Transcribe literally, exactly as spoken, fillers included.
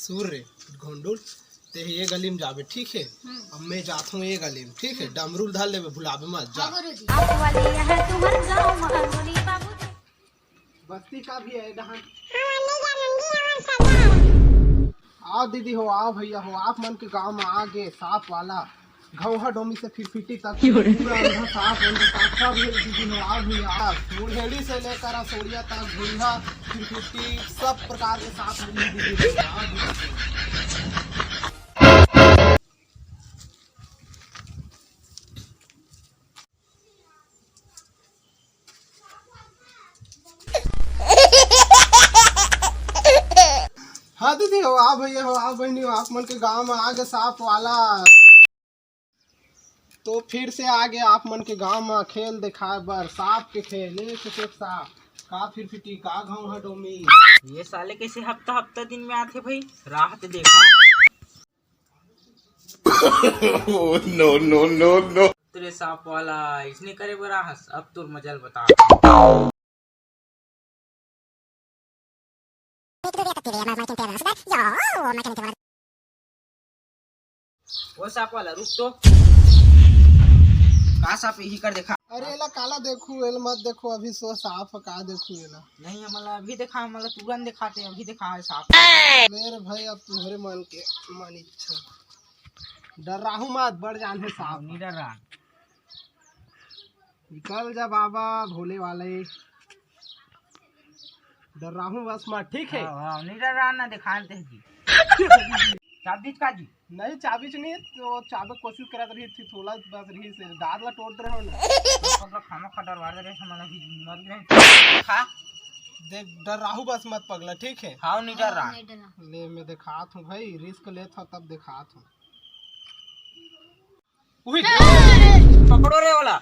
सुन रे घोंडुल, ते ये गली में जाबे, ठीक है? अब मैं जात हूँ ये गली में, ठीक है? डमरू ल धर लेबे, भुलाबे मत, जा। आप वाले यहाँ तुम्हारे गाँव महामुनि बाबू थे। बस्ती का भी है डहान। आओ दीदी हो, आओ भैया हो, आप मन के गांव में आ गे सांप वाला। घौहा डोमी से फिरफिटी तक पूरा अंधा सांप, अंधा सांप सब है दीदी हो, आओ भैया, आओ। मुड़ेड़ी से लेकर असोड़िया तक घुइहा फिरफिटी सब प्रकार के सांप मिली दीदी हो, आओ दीदी हो। हाँ दीदी हो, आप भैया हो, आप बहनी हो, आप मन के गांव में आगे सांप वाला। तो फिर से आगे आप मन के गांव में खेल दिखाए बर, सांप के खेल, एक से एक सांप, का फिरफिटी, का घौहा डोमी। ये साले कैसे हफ्ता हफ्ता दिन में आथे भाई, राहत देखा। Oh, no, no, no, no. तेरे सांप वाला इसने करे बर आहस, अब तोर मजल बता। वो सांप वाला रुक तो। का सांप यही कर देखा। अरे एला काला देखू, एला मत देखू, अभी सो सांप का देखू एला। नहीं, हमला अभी देखा, हमला तुरंत दिखाते, अभी देखा है सांप। मेरे भाई, अब तुम्हारे मन के मन इच्छा। डर्राहू मत, बड़ जान है सांप। नहीं डर रहा। निकल जा बाबा भोले वाले, डर्राहू बस मत, ठीक है? हाँ, हाँ, नहीं डर रहा ना, दिखाते हैं जी। चाबीच का जी? नहीं, चाबीच नहीं, तो चाबे कोशिश करत रही थी, थोड़ा बस रही से दांत ला टोट रहे हो ना। पगला खाना खा डरवा दे रहे, हमला भी मर गए। खा। देख, डर्राहू बस मत पगला, ठीक है? हाँ, नहीं डर रहा। ले मैं दिखात हूँ भाई, रिस्क लेत हूँ तब दिखात हूँ। उही पकड़ो रे वाला।